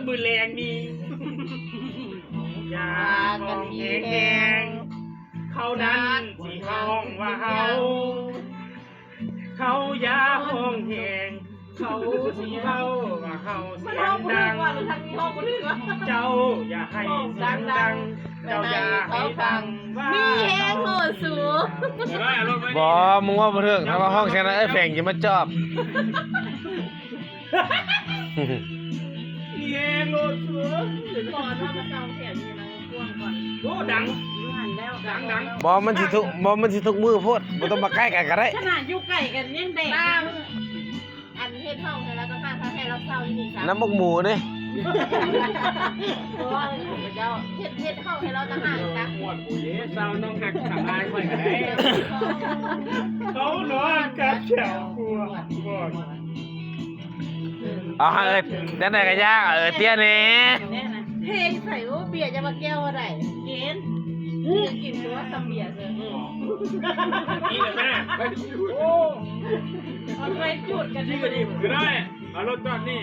ມື້ແລງນີ້ ຢ່າຮ້ອງແຮງໆ ເຂົານັ້ນຊິຮ້ອງວ່າເຮົາ ເຂົາຢ່າຮ້ອງແຮງ ເຂົາຊິເວົ້າວ່າເຮົາສຽງດັງ ເຈົ້າຢ່າໃຫ້ສຽງດັງ ເຈົ້າຢ່າໃຫ້ຟັງວ່າ ມີແຮງໂຫດສູ ບໍ່ ມຶງເວົ້າບໍ່ຖືກ ຖ້າວ່າຮ້ອງແຊງນັ້ນ ອ້າຍແຟງຊິມາຈອບ ມີແຮງໂຫດສູ ກ່ອນວ່າມາເຊົາແຖວນີ້ນະ ກວ້າງກ່ອນ ໂອ້ ດັງ ຢູ່ຫັ້ນແລ້ວ ດັງໆ ບໍ່ ມັນຊິທຸກ ບໍ່ ມັນຊິທຸກມື້ໂພດ ບໍ່ຕ້ອງມາໃກ້ກັນກໍໄດ້ ຂະໜາດຢູ່ໃກ້ກັນຍັງແດກ ອັນເຮັດຫ້ອງໃຫ້ລາວຕ່າງຫາກ ຖ້າໃຫ້ລາວເຊົ່າຢູ່ນີ້ຊະ ນ້ຳໝົກໝູນີ້ ບໍ່ ເຈົ້າ ເຮັດ ເຮັດຫ້ອງໃຫ້ລາວຕ່າງຫາກຊະ ມ່ວນຜູ້ເດ ເຊົານ້ອງຮັກສຳລາຍຂ້ອຍກໍໄດ້ ເຂົານອນກັບແຂ້ວກວດ ເອົາ ເອີ ຈັ່ງໃດກໍຢ່າ ເອີ ເຕ້ຍແດ່ ເພງໃສ່ ໂອ້ ເບຍຈະມາແກ້ວບໍ່ໄດ້ ກິນ ກິນຕົວະ ຊຳເບຍເຊີ ກິນແລ້ວແມ່ ໂອ້ ເອົາໄວ້ຈູດກັນ ກິນກໍໄດ້ ເອົາລົດຈອດນີ້